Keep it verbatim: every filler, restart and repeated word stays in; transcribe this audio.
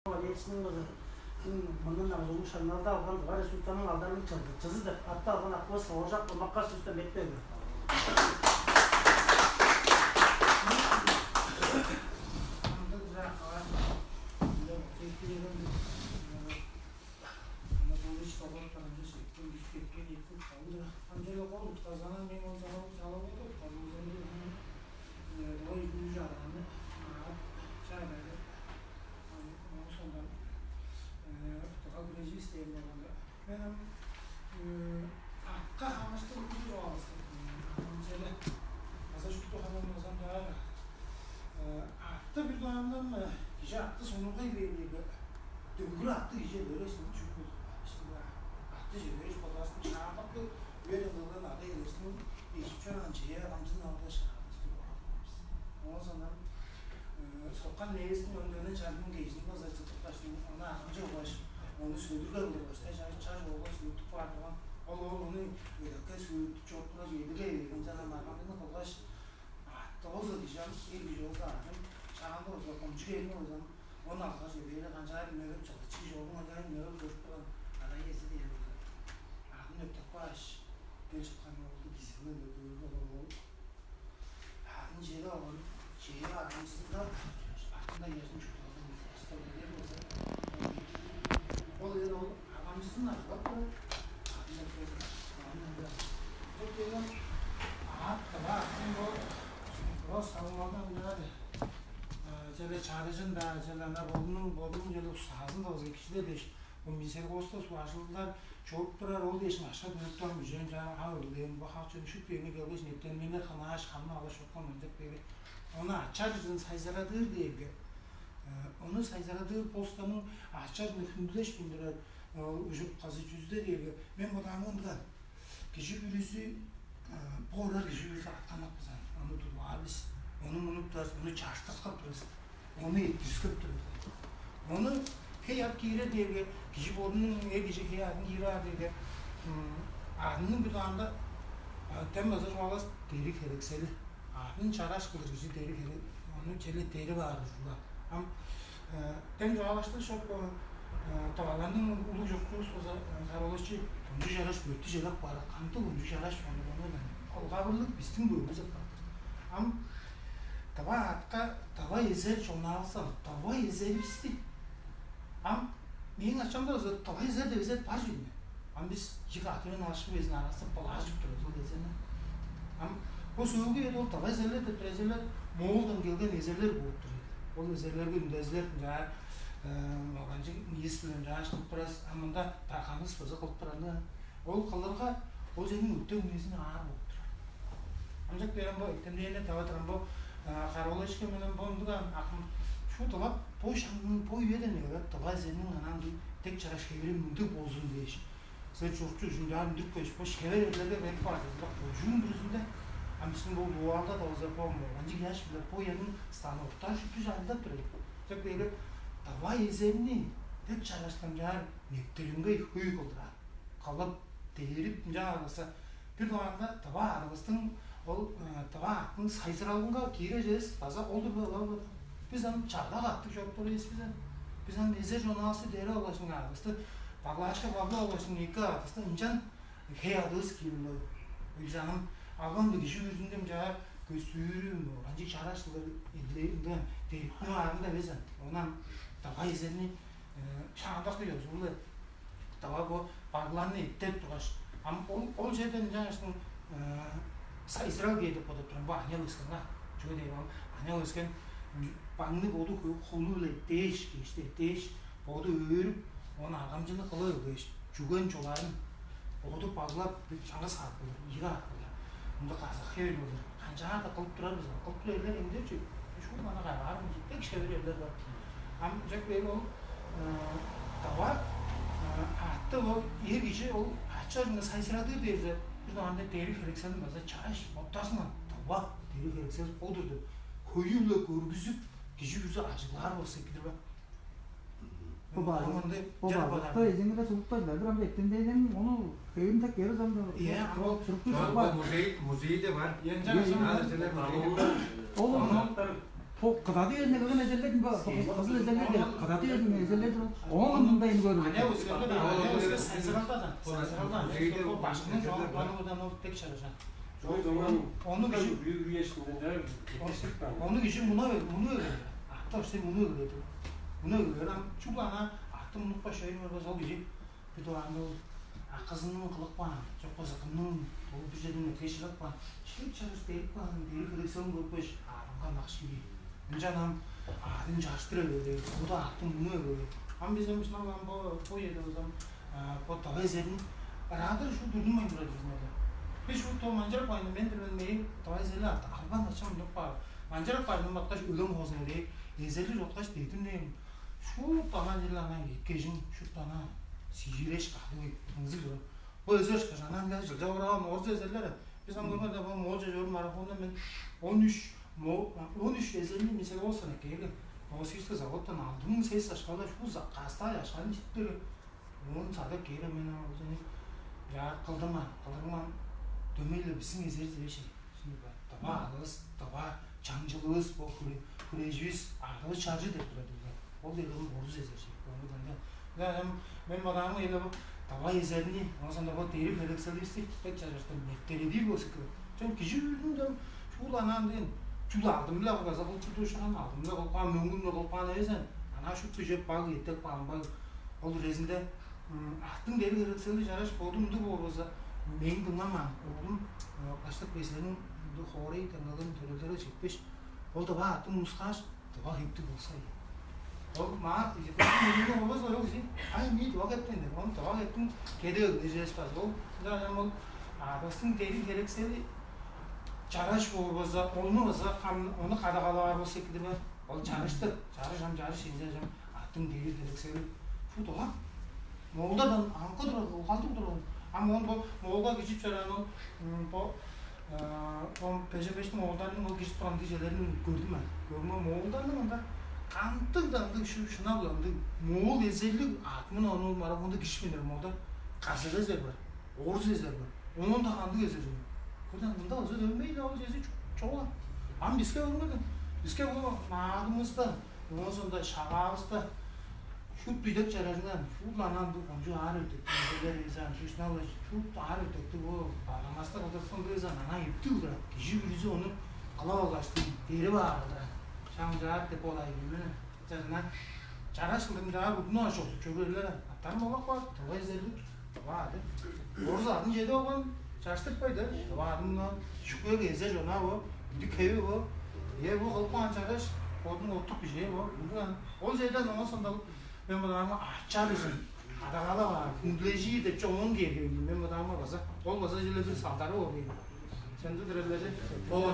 Валерьевичиниң кызы, мындан ам узун шаңналда алган Тыва Республиканың алдарлыг чылчызы деп атты алган акывыс Ооржак Курмакка сөстен бетпеги. Ындыг чаа кылаан. Чептиирен Анатолий Штобок барамча шектен бис кеткен эки калды. Ам черле кол уктазанан мен ол чалап чалап отуруп калдым. Ой, күнү жарганы чай берди. Оон соңдан тыга күреживис дээн болганда, мен ам атка хамыштыг үр алгыстым. Чеде база шупту хамамазан даар. Атты бир даандан кижи атты сонургай бээринге, дөңгүр атты кижи бересиң чүк болду. Атты же бериш бодаасын шаамакты үеден кылган ада элерсиң эжип чораан чее камчын алгаш, атты туруп алганбыз. Оон соңдан Соккан мээстиң өнденин чарның кежин база чыдыпкаш, ону аргынчы болгаш, ону сөдүрге кылдыргаш, чаш чаш оолга сүүртүп каар турган. Ол ол ону өлекке сүүртүп чоруп тургаш, эдиге берген чана маргандыны кылгаш, атты болза дижам, эр кижи болза аргын, шаанда болза комчук эрни болза, ону алгаш эбээли канчаар мөгеп чыгып, чии чордуң канчаар мөгеп көрүп турган арай эзи дээр болза, аргын өттеп кааш, кел чыткан оолду кизилген дөдөөлү ол. Аны чеде алган чеже аргамчызында артында ыяжын чуртталган аштабылдер болза, ол ээн ол аргамчызын ажыглап турар. Артында кирер. Аны ында. Бо келген аат тыва атын бо бо салмалдан ынчаады. Чеде чарыжын-даа, чеде ана бодунуң бодунуң чеде устаазын да база кижиде дээш, бо Минсельхозту суг ажылдылар чоруп турар, ол дээш ашка дүнүп турар мүжен чаа ап өлген бо хак чон шүп бээни келгеш, нептен мени хынааш, хамны алгаш чоткан ынчап бээге. Ону ачар чыдын сайзырадыр дээрге, ону сайзырадыр постаның ачарны хүндүлеш билдирер ужурупказы чүзде дээрге, мен бодаамга ындыган. Кижи бүрүзү бо орар кижи бүрүзү атканнап бызан, ону тудуп аар бис, ону мунуп турарыс, ону чаштырткап турарыс. Ону эттирискеп тур. Ону хей ап киирер дээрге, кижи бодунуң э кижи хей адын киирип аар дээрге, адының бир даанда тем база чугаалас дери херексели. Адын чараш кылыр кижи дери херек, ону черле дери баар ужула. Ам тем чугаалаштыр шок тываларның улуг чуртчувус болза, Кароловичи кончуг чараш бөрттү желеп баар, кандыг кончуг чараш ону ону кылгавырлыг бистиң бөөгүбүс апаар. Ам тыва атка тыва эзер чоннаавыстан тыва эзеривисти. Ам мээң ачамда база тыва эзер деп эзер бар чүве. Ам бис чик атырын ашкы безин арасы былаажып тур ол эзерни. Ам бо сөөлгү эди ол тыва эзерлер деп тур эзерлер Моолдан келген эзерлер болуп тур. Ол эзерлерге үндезилер ынчаар оранчы миис биле ынчааш кылып турас. Ам мында тарханыс база кылып турарны ол кылырга ол сениң өктөң миизиң аар болуп турар. Амчак берем бо эктемдээне тавадырам бо Каролочка менен бо ындыган акым шу дылап бо шаңның бо үеден эгелеп дыва эзениң анан дег чараш хевири мындыг болзун дээш. Сер чуртчу ужунчаарын дүрүп кеш бо шевер эрлерге берип каар дезиле кожуун бүрүзүнде. Ам биздин бо Луалда да болза бо морганчы кияш биле бо эрниң станоктар шүттү чайылдап тур эди. Чек дээри дыва эзерни дег чараш ынчаар нептеримге хөй кылдыраар. Кылып дээрип ынчаар кылса, бир дугаарында тыва арывыстың ол тыва аттың сайзыралынга киирер чүвес база ол-дур бе, ылап-ла. Бис ам чагда каттыг чоруп тур эвес бис ам. Бис ам эзер чонавысты дээрип алгаш, арывысты баглаашка баглап алгаш, эки арывысты ынчан хей адывыс киирилой. Бис ам албан кижи бүрүзүнден чаар көстүүрү, ынчыг чараш кылдыр эдилээр ындыган дээриптиниң аарында эвес ам. Оон ам тыва эзерни шаандакты ёзулу Давай бо багларны эттеп тургаш, ам ол ол черден ынчангаштың Израиль кээр деп бодап турам, бо аныял өскенге. Чүге дээрге ол аныял өскен багны боду хулу-биле дээш, кешти дээш, боду өөрүп, ону аргамчылыг кылып эгеш, чүген чулаарын боду баглап, чаңгыс каап кылыр, ийи каап кылыр. Мында казак хевел болур. Канчаар-даа кылып турар бис, кылып турар эрлер эмдерчи. Шуут мана кайгаар мынча дег шевер эрлер бар. Ам чек бээр ол дава атты ол эр кижи ол ачы-аржыны сайзырадыр дээрзе, бир даанда дери херекселин база чааш оттарзын ам. Дава дери херексел ол-дур деп хөйү-биле көргүзүп, кижи бүрүзү ажыглаар болза эки-дир бе? Бо базы, бо базы. Кой эжеңге сулуктажылар бир ам эттен дээден ону хевин так кери замда. Иә, ам ол чурупчу. Бо музей, музейде бар. Янча. Ол ону Бо кыдады берни кыгын эзерледим бо, бо кызыл эзерледим, кыдады берни эзерледим. Оон мындай көрүп. Ане өзгерди да, ане өзгерди, сайзыралды да, сайзыралды. Бо башкының чогуп барыгыдан ол тек чарыжа. Ону кижи, ону кижи муна муну ата вообще муну өледи. Муну өлер ам чугу ана аты мунукпа шөйүн көрбөс ол кижи. Бир дугаарында ол акызының кылып каан, чок болза кымның ол бир черден өткеш чыдып каан, шилип чыгыш берип каан, бери херексен көрбеш, аарынга ынакш кири. Ынчан ам аадын чаштыр эвелээр, ода аъттың муну эвелээр. Ам биз эми шынап ам бо бо эде болзам, бо дагы эзерин ыраадыр ушул дурнумайн турар биздин эле. Бис шуут то манчырап кайны мен билбейн дагы эзерли арбан ачам деп каар. Манчырап кайны маткаш өлең хоозун эле эзерли жоткаш дедим дейм. Шуут ана черле ана эткежин шуут ана сижиреш кадыг ыңзыг бо эзер шкажанан жылча ораган орус эзерлер. Биз ам көргенде бо моолча жору марафонда мен он үч он үч эзерни мисел болсун эккейле. Новосибирский заводтан алды муң сес ашкалаш бу кастай ашканы читтири. Он садып кээре мен ам узуну яар кылдырман, кылдырман дөмей-ле биздин эзерибиз эвеши. Шимни бар. Дыва алывыс, дыва чаңчылывыс, бо хүреживис, арывыс чажы деп турар. Ол дээрге орус эзер чек. Ону данда мен мен мадаамы эле бо дыва эзерни, оон соонда бо дери херекселивисти тек чажыртып меттередир болсу кылып. Чон кижи үрдүн дем чуул анаан деген чуул алдым биле база кылып турушкан, алдым биле кылып каан, мөңгүн биле кылып каан эвесен. Ана шупту жеп баг, эттек баан баг. Ол резинде аттың дери херексели чараш боду мындыг боор болза, мээң дыңнамаан оглум баштык безлерин хоорай таңгалган төрелдерге четпеш, ол дыва аттың мускааш, дыва хептиг болса. Ол маа мээң болбас ол кижи. Ай, мии дыва хептен деп. Ол дыва хептин кеде ылдыжырас база. Ол ынча ол адастың дери херексели чараш боор болза, ону база ону кадагалаар болса экидиме. Ол чарыштыр. Чарыш ам чарыш инче ам аттың дери херексели. Фу дыва. Моолдардан аңгы турар, улгалдыг турар. Ам оон бо моолга кижип чораан ол бо он бежен бештиң моолдарының ол кижип турган кижилерин көрдүм мен. Көрүмө моолдарның ында кандыг да ындыг шынап ындыг моол эзерлиг атмын ону марафонда кижип менер моолдар. Казак эзер бар, орус эзер бар. Оон да кандыг эзер. Көрдүң мында оза дөмей ол эзи чогула. Ам биске көрмедим. Биске бу наадымызда Оон соонда шагаавыста шуут бүдек чарарындан шуут-ла анан бу кончуг аар өртектиг эзерлер эвес аан, чүсүналы шуут аар өртектиг бо баргамаста кылдырткан бир эвес аан, ана эптиг кылдырар. Кижи бүрүзү ону кылып алгаш, дери баар кылдырар. Шаң чаар деп болай иймени. Чарына чараш кылдырымчаар удуну чок чөгүрерлер. Аттарын болак бар, тыва эзерлик. Тыва ады. Орус адын чеде болган чаштыртпайды. Тыва адын шүкпөөр эзер жонаа бо. Үдүк хеви бо. Е бо кылып каан чараш бодунуң оттук бижээ бо. Ол жерден оон сондалып мен бодаарымга ачар ужун кадагалап аар, хүндүлежир деп чогун кээргевин мен бодаарымга база ол база жиле бир салдары ол дейм. Сенде дирелдежи. Оо,